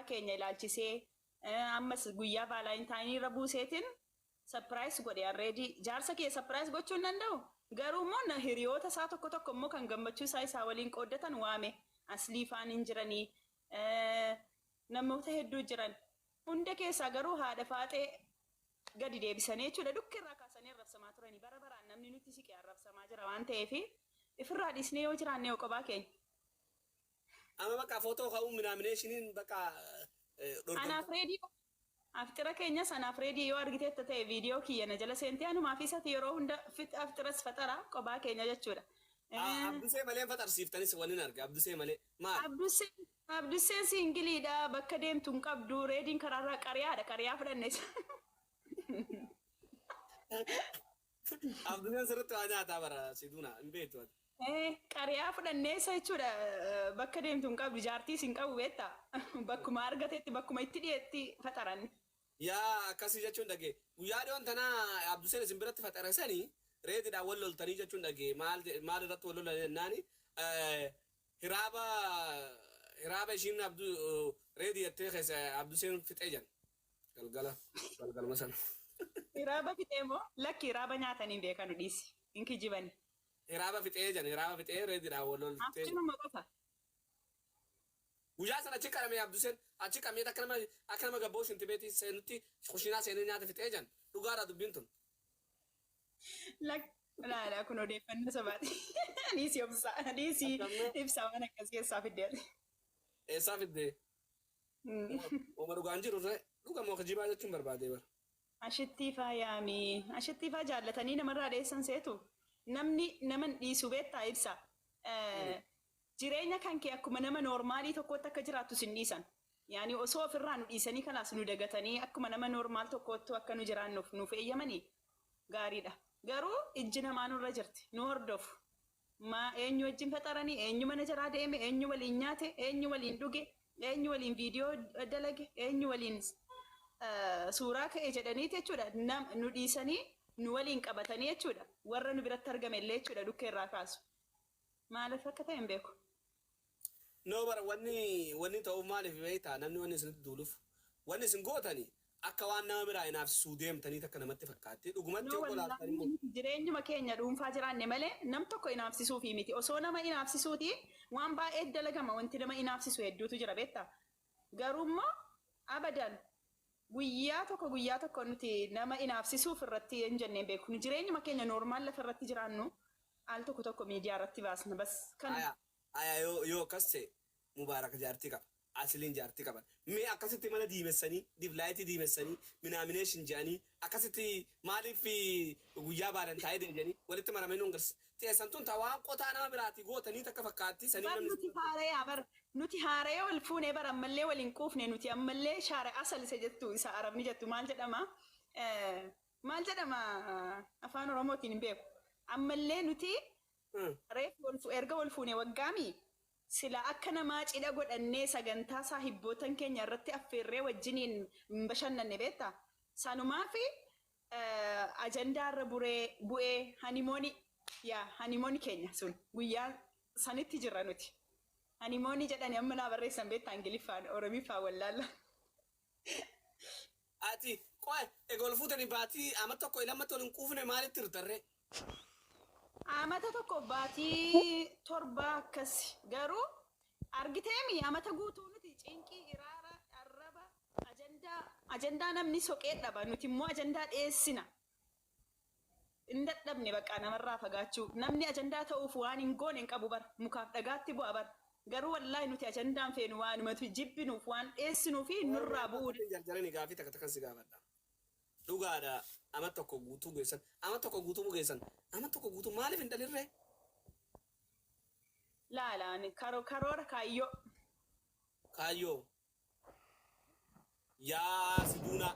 Guyyaa keenya ilaalchisee ammas guyyaa Valentine irra buuseetin surprise godhe already. Jaarsa kiyya surprise gochuu hin danda'u? Garuu immoo na hiriyoota isaa tokko tokko immoo kan gammachuu isaa isaa waliin qooddatan waame. Aslii faan hin jiranii. Namoota hedduu jiran. Hunda keessaa garuu haadha faaxee gadi deebisanii jechuudha dhukke irraa kaasanii arrabsamaa turanii. Bara baraan namni nutti siqe arrabsamaa jira waan ta'eef ifirraa dhiisnee yoo jiraanne yoo qobaa keenya. Amma bakka footoo ka'uun minaamineshiniin bakka dhorkamta. Anaaf reedii afxira keenyas anaaf reedii yoo argiteetta ta'e viidiyoo kiyya na jala seentee anumaaf isati yeroo hunda afxiras faxara qobaa keenya jechuudha. Abdusee malee faxarsiiftanis wanni arge Abdusee malee maal? Abduseen Abduseen siingiliidha, bakka deemtu hin qabdu, reediin karaarraa qariyaadha, qariyaa fudhanne isa. Abduseen sirriitti waa nyaataa bara siduuna hin beektu ati. Qariyaa fudhannee isa jechuudha, bakka deemtu hin qabdu, jaartiis hin qabu beektaa, bakkuma argatetti bakkuma itti dhiyeetti faxaran. Yaa akkasii jechuun dhagee guyyaa dhiyoon tanaa Abduseen isin biratti faxare sanii reedidhaan wal loltanii jechuun dhagee, maal maal irratti wal lolanii jennaani, hiraaba hiraaba ishiin Abdu reedii jettee keessa Abduseen fixee jan galgala galgaluma sana. Hiraaba fixee moo? Lakki, hiraaba nyaatanii hin beekanu, dhiisi. Hin kijibani. Hiraaba fixee jan, hiraaba fixee reedidhaan wal loltee. Afxiruma qofa. Guyyaa sana achi qarame Abduseen achi qameet akka nama gabboo shintibeetii seenutti kushiinaa seenee nyaata fixee jan, dhugaadha dubbiin tun. Lakki, laala, kun odeeffannoo sobaati. Dhiisi obsa, dhiisi. Akkamne? Ibsaa, waan akkas keessaa fiddee ati. Eessaa fiddee? Uma dhugaan jiru ree, dhuga moo kijibaa jechuun barbaadee bara. Ashittii faa yaami. Ashittii faa jaallatanii namarraa dheessan seetu. Namni naman dhiisu beektaa, ibsa. Jireenya kan kee akkuma nama normalii tokkootti akka jiraattu sin dhiisan. Yaani osoo ofirraa nu dhiisanii kalaas nu dagatanii akkuma nama normal tokkoottu akka nu jiraannuuf nuuf eeyyamanii gaariidha. Garuu ijji namaa nurra jirti. Nu hordofu. Ma eenyu wajjin faxaranii, eenyu mana jaraa deeme, eenyu waliin nyaate, eenyu waliin dhuge, eenyu waliin viidiyoo dalage, eenyu waliin suuraa ka'e jedhaniiti jechuudha. Nu dhiisanii nu waliin qabatanii jechuudha. Warra nu biratti argame illee jechuudha dhukkee irraa kaasu. Maaliif akka ta'e hin beeku. No, bara wanni ta'uuf maaliif beektaa? Namni wanni isinitti duuluuf wanni isin gootani akka waan nama biraa hinaafsisuu deemtanii takka namatti fakkaatti. Dhugumatti No, yoo laaltan immoo wallaahi jireenyuma keenya dhuunfaa jiraanne malee nam tokko hinaafsisuufi miti. Osoo nama hinaafsisuuti waan baay'ee dalagama, wanti nama hinaafsisu hedduutu jira beektaa. Garuu immoo abadan guyyaa tokko guyyaa tokko nuti nama hinaafsisuuf irratti hin jenneen beeku. Nu jireenyuma keenya normal lafa irratti jiraannu al tokko tokko miidiyaa irratti baasna bas kana. Aya, yoo akkas ta'e, Mubaarak jaartii qaba. Asiliin jaartii qaban. Mee akkasitti mana diimessanii, dim lightii diimessanii, minaamination jedhanii, akkasitti maaliif guyyaa Valentine Day jedhanii walitti maramanii nu agarsiisa. Teessan tun ta waan qotaa nama biraatii gootanii takka fakkaatti sanii Bar namni nuti haaraya, bar nuti haaraya wal fuune, bar ammallee wal hin quufne. Nuti ammallee shaara asal isa jettu, isa arabni jettu, maal jedhama, maal jedhama afaan Oromootiin hin beeku, ammallee nuti reefu erga wal fuune waggaami sila akka namaa cidha godhannee sagantaa saahibbootan keenya irratti affeerree wajjiniin hin bashannanne beektaa. Sanumaafi ajandaa irra buree bu'ee honeymoonii, yaa honeymoonii keenya sun guyyaa sanitti jirra nuti. Honeymoonii jedhani amma naa barreessan beektaa, Ingiliffaan Oromiffaan wallaalla. Ati qo'e egaa ol fuutanii baatii ama tokko lamatti ol hin quufne, maalitti hirtarree? Amata tokko baatii 7 akkas, garuu argiteemi amata guutuu nuti cinqii, iraara, arraba, ajandaa ajandaa namni soqee dhaba, nuti immoo ajandaa dhiyeessina. Hin dadhabne bakka namarraa fagaachuu. Namni ajandaa ta'uuf waan hin goone hin qabu bar, mukaaf dhagaatti bu'a bar. Garuu wallaahi nuti ajandaan feenu, waanumatu jibbinuuf waan dhiyeessinuu fi nurraa bu'uu. Jarjarani gaafii takka takkan si gaafadha. Dhugaadha, ama tokko guutuu geessan, ama tokko guutuu geessan, ama tokko guutuu maaliif hin dhalirree? Laalaan karoora kaayyoo. Kaayyoo. Yaa siduuna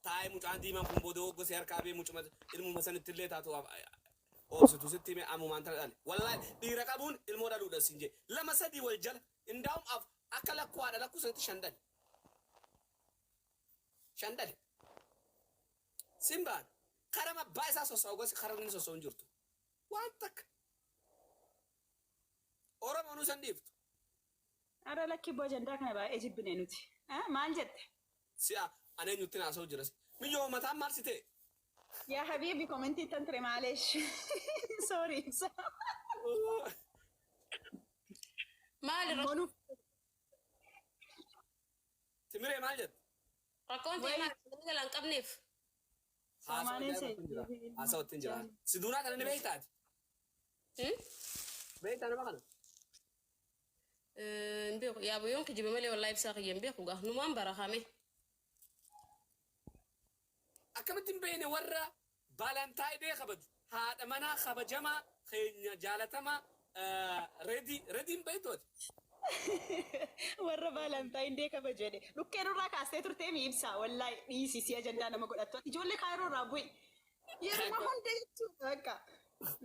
taa'ee mucaan diimaan kun booda hoggosee harkaa bee mucuma ilmuma sanitti illee taatu oobsitu sitti hime, ammumaan tana dhale. Wallaahi dhiira qabuun ilmoo dhaluudha siin jee. Lama sadii wal jala indaa'um af akka lakkuu haadha lakkuu sanitti shan dhale. Shan dhale. Simbaan karama abbaa isaa sosso'u gosi karaa inni sosso'u hin jirtu. Waan takka. Oromoon san dhiiftu. Ara lakki, ajandaa kana baay'ee jibbine nuti. Maal jette? Si'a ani eenyutti haasa'u jira. Miyyoo mataan maal si ta'e? Yaa habiibi, commentii tan ture, maaleesh. Sorry, ibsa. Maal irra Monuuf Timiree, maal jette? Rakkoon ta'e maal namni jala hin qabneef. Soomaaleen Haasa'u ittiin jira. Si duunaa kana ni beektaati? Beektaa nama kana? Hin beeku. Yaa biyyoon kijiba malee, wallaahi ibsaa kiyya hin beeku gaa. Numaan barakame. Akkamitti hin beekne? Warra Valentine Day kabaju, haadha manaa kabajamaa keenya jaalatamaa, Reedii, Reedii hin beektu ati? Warra Valentine Day kabaju jedhe. Dhukkee nurraa kaastee turtee mi ibsaa? Wallaahi dhiisi, si ajandaa nama godhattu. Ati ijoollee Kaayiroo irraa bu'i. Yeruma hunda jechuudha bakka.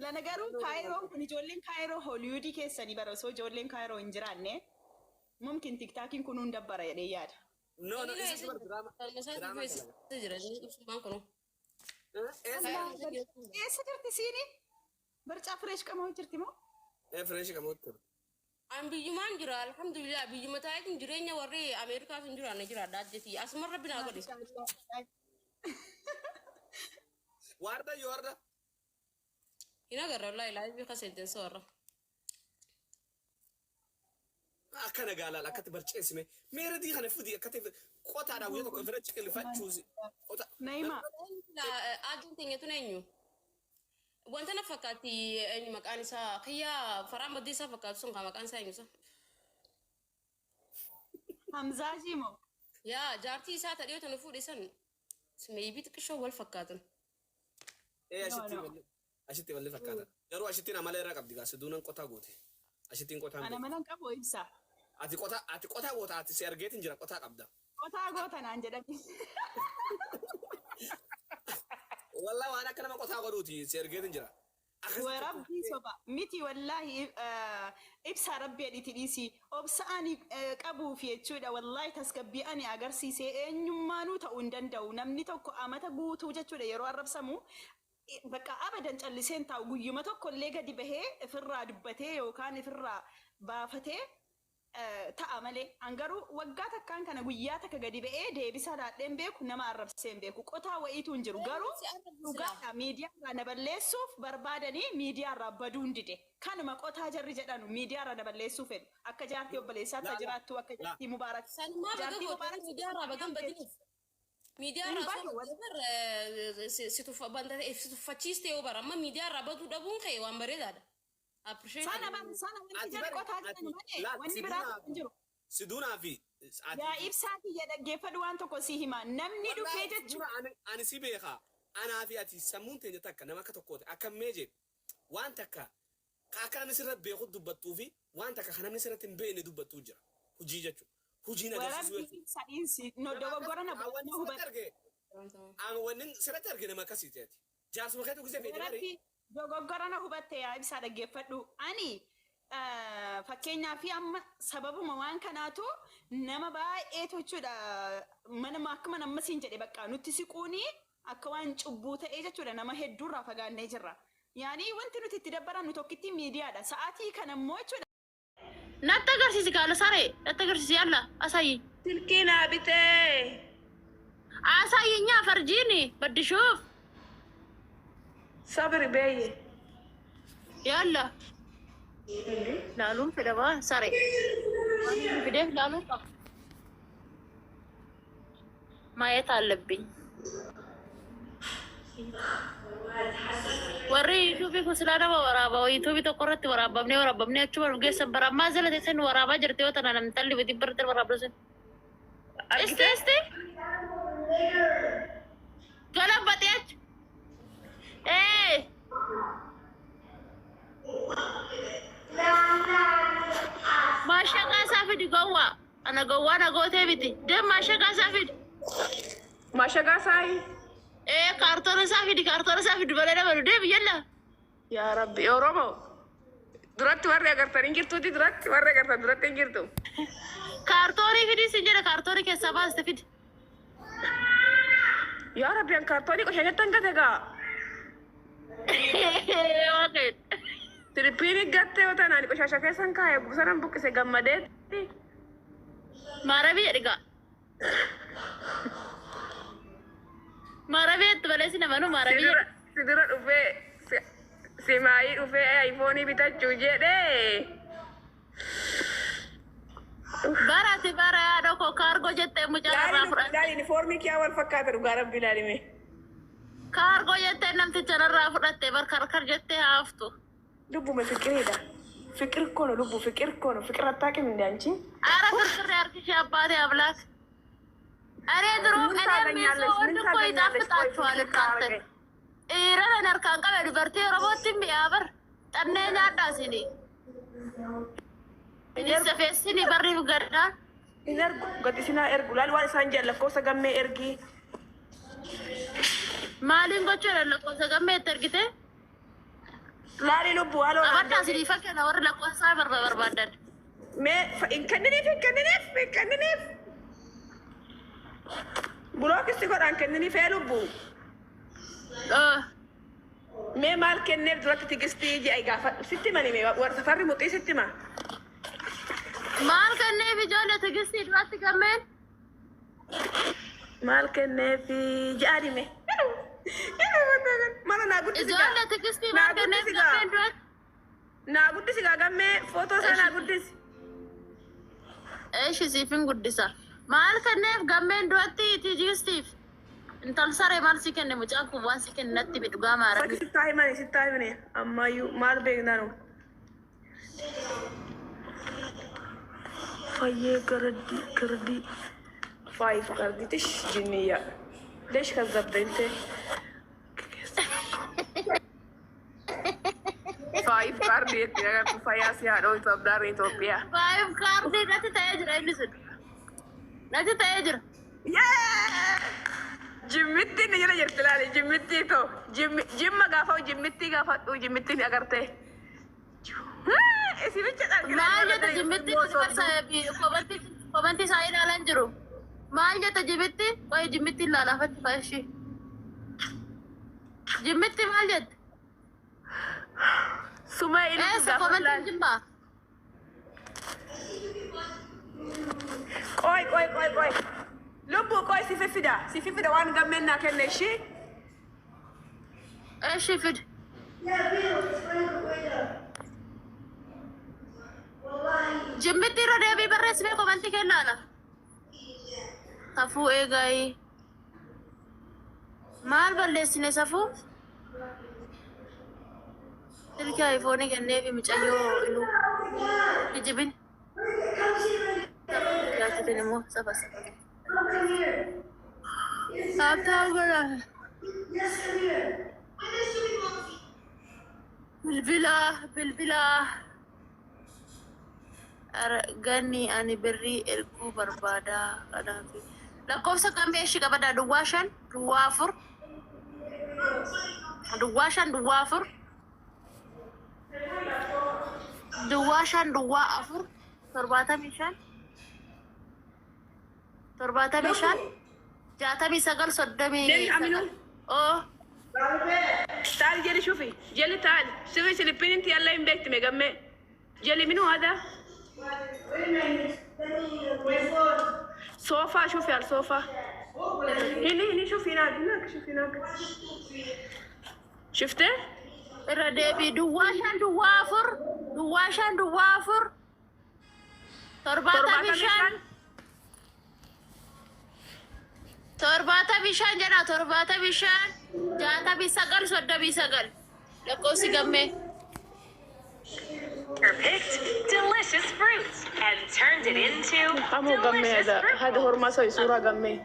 Lana garuu Kaayiroon kun, ijoolleen Kaayiroo Hooliwudii keessanii bara osoo ijoolleen Kaayiroo hin jiraanne mumkin TikTokiin kun hun dabbara jedhee yaada. No, no, isa dubara diraama. Qalma Diraama isaa jira inni ibsumaan kunu. Eessa? Eessa jirti siini? Barcaa fresh qamoo jirti moo? Ee, fresh qamoo. An biyyumaan jira, alhamdulillah, biyyuma taa'eetiin jireenya warri Ameerikaas hin jiraanne jiraadha ajjetii. Asuma rabbi naa godhe. Waarda yoo warda. Hin agarra, wallaahi live ka seentensa warra. Akka nagaa laala, akkatti barceessime. Mee Reedii kana fidi, akkatti qotaadhaan guyyaa tokko ofirra ciqilfachuusi. Qota. Naima. Aduun teenya tun eenyu? Wanta na fakkaatti, eenyu maqaan isaa? Kiyyaa faraan baddee isaa fakkaatu sun, kan maqaan isaa eenyu isaa? Hamzaa moo? Yaa jaartii isaa ta dhiyoo tana fuudhe san maybe xiqqishoo wal fakkaatan. Ee, ashitti No, no. walli ashitti walli fakkaata. Garuu ashittiin amala irraa qabdi gaa, siduunan qotaa goote. Ashittiin qotaa hin Ana beektu. mana hin qabu, ibsa. Ati qotaa goota, ati si argeetin jira, qotaa qabda. Qotaa goota naan jedhani. Wallaa waan akka nama qotaa godhuuti, si argeetin jira. Warabbii soba miti, wallaahi ibsaa, rabbi jedhiti dhiisi. Obsa ani qabuuf jechuudha, wallaahi tasgabbii ani agarsiisee eenyummaanuu ta'uu hin danda'u. Namni tokko amata guutuu jechuudha yeroo arrabsamu bakka abadan calliseen taa'u, guyyuma tokko illee gadi bahee ifirraa dubbatee yookaan ifirraa baafatee ta'a malee, an garuu waggaa takkaan kana guyyaa takka gadi ba'ee deebisaa laadheen beeku, nama arrabsee hin beeku, qotaa wayiitu hin jiru. Garuu dhugaadha, miidiyaa irraa na balleessuuf barbaadanii miidiyaa irraa baduun dide. Kanuma qotaa jarri jedhanu, miidiyaa irraa na balleessuu fedhu, akka jaartii obboleessaatti jiraattu, akka jaartii Mubaarak. Sanumaa baga Jaartii goote. Mubaarak. Miidiyaa irraa bagan badiniif. Miidiyaa Hin irraa badu. osoo si tuffachiiste yoo bara amma miidiyaa irraa baduu dhabuun kee waan bareedaadha. Appreciate. Sana sana wanti Ati jarri qotaa jedhanu malee wanni biraa tokko hin jiru. Siduunaa fi Yaa ibsaa kiyya, dhaggeeffadhu, waan tokko si hima. Namni dhufee jechuudha. Ani si beeka. Anaa fi ati sammuun teenya takka, nama akka tokkooti. Akka mee jee waan takka ka akka namni sirra beeku dubbattuu fi waan takka ka namni sirratti hin beekne dubbattuu jira. Hujii jechuudha. Hujiin agarsiisuu Warabbii jechuudha. sadiinsi no dogoggora na Wanni na sirratti hubadhu. arge, wanni sirratti arge nama akkasiiti ati. Jaarsuma keetu gisee feete bari. Warabbii dogoggora na hubatte, yaa ibsaa, dhaggeeffadhu. Ani fakkeenyaa fi amma sababuma waan kanaatu nama baay'eetu jechuudha mana akkuma nama siin jedhe bakka nutti siquuni akka waan cubbuu ta'ee jechuudha, nama hedduurraa fagaannee jirra. Yaani wanti nuti itti dabbarannu tokkitti miidiyaadha. Sa'aatii kana immoo jechuudha. Natti agarsiisi kaala saree, natti agarsiisi, yalla asayi. Silkii naa bitee. Asayi nyaa farjiini baddishuuf. Sabri beeye. Yalla. Laaluun fedha baa saree. Waan inni fideef laaluu qaba. ማየት አለብኝ። Warri YouTubeii kun silaa nama waraabaa, YouTubeii tokko irratti waraabamnee waraabamnee achuma nu geessan bara ammaa jala teessee nu waraabaa jirti yoo tana namni talli bitii birratti waraabdu sun. Isti isti galabbate achi. Ee, maashaqaa isaa fidi, gowwaa. Ana gowwaa na gootee miti. Deem, maashaqaa isaa fidi. Maashagaa saayi. Ee, kaartoona isaa fidi, kaartoona isaa fidi malee nama nu deemi, yalla. Yaa Rabbi, Oromoo. Duratti warri agartan hin jirtuuti, duratti warri agartan duratti hin jirtu. Kaartoonii fidi sin jedha, kaartoonii keessaa baaste fidi. Yaa Rabbi, an kaartoonii qoshaashattan gate gaa. Waaqayyo. Tiripiini gattee yoo ta'an ani qoshaasha keessan kaa'e, sanan buqqise gammadeetti. Maarabii jedhi gaa. Maarabeettu malee si namanuu maarabii jedha. Si dura dhufee si maayii dhufee iPhone bitachuu jedhee. Barati bara yaadoo koo kaargoo jettee mucaa irraa fudhatte. Laali uniformii kiyyaa wal fakkaata dhugaa rabbi ilaalime. Kaargoo jettee namticha narraa fudhatte bar karkar jettee haaftu. Lubbuma fiqiriidha. ፍቅር እኮ ነው ልቡ ፍቅር እኮ ነው። ፍቅር አታውቂም እንደ አንቺ። ኧረ ፍርፍር ያርግሽ አባቴ አምላክ። እኔ ድሮ ምን እኔ ታገኛለሽ? ወንድ ምን እኮ ታገኛለሽ? ቆይ ይጣፍጣችኋል ፍቅር እናንተ። ካረገ Dhiira harkaan qabe dubartii Oromootti mi'aa bar xannee nyaadhaa isinii. Isin safeessinii barriif gaddaan. Hin ergu gadi isinaa ergu laal waan isaan jedhan lakkoofsa gammee ergii. Maaliin gochuudha lakkoofsa gammee itti ergite? Laali lubbu haaloo Qabadhaa isinii fakkeenya warri lakkoofsa barbaadan. Mee hin kenniniif hin kenniniif hin kenniniif. Block godhaan kenniniif ee lubbu. Mee maal kenneef duratti tigistii ji'a gaafadhu sitti mani mee warra safarri muxii sitti hima. Maal kenneef ijoollee tigistii duratti gammeen? Maal kenneef ji'a dime. Mana naa guddisi gaa. Ijoollee tigistii Naa maal kenneef guddisi gaa. gammeen duratti? Naa guddisi gaa gammee footoo isaa naa guddisi. Eeshi siifin guddisa. Maal kenneef gammeen duratti tigistiif? Intal saree maal si kenne mucaan kun waan si kenne natti bi dhugaa maara. Fakki sittaa himani sittaa himani ammayyuu maal beeknaa nu. Fayyee gardii gardii five gardii tish jinniyya. ليش كذبت انت؟ Five kaardii itti agartu fayyaa si haadhoo Itoophiyaa Itoophiyaa. Five kaardii natti ta'ee jira inni sun. Natti ta'ee jira. Jimmitti ni jala jirti laali jimmitti too jimma gaafa jimmitti gaafadhu jimmitti ni agartee. Isinicha Maal jette jimmitti komantii isaa ilaalan jiru. Maal jette jimmitti? Qoy jimmitti ilaalaafatti faashii. Jimmitti maal jette? Suma ilmi Eessa gaafa komantiin jimmaa? Qoy qoy qoy qoy. Lubbuu qoy si fiffida si fiffida waan gammeen naa kenne ishii. Eshi fid. Jimmitti irra deebii barreessinee komantii kennaala. Safuu eegayi. Maal balleessine safuu? Silkii iPhone kenneefi mucayyoo iluu. Kijibin. Jaachitin immoo safa safa. Haabtaa godha. Bilbila bilbila. Ganni ani birrii erguu barbaada kanaaf. Lakkoofsa kamii ishii qabada 05 04 05 04 05 04 75 75 69 Deemi Aminu. 39. Oo. تعالي جري شوفي جري تعالي شوفي فلبين انت يلا من بيت مجمع جري منو هذا صوفا شوفي على الصوفا هني هني شوفي هناك هناك شوفي هناك شفته Irra deebii 05 04 05 04 75 75 jedha 75 69 39 lakkoofsi gammee. Picked delicious fruits and turned it into قاموا قمي delicious هذا fruit هذا هو ما سوي صورة قمي.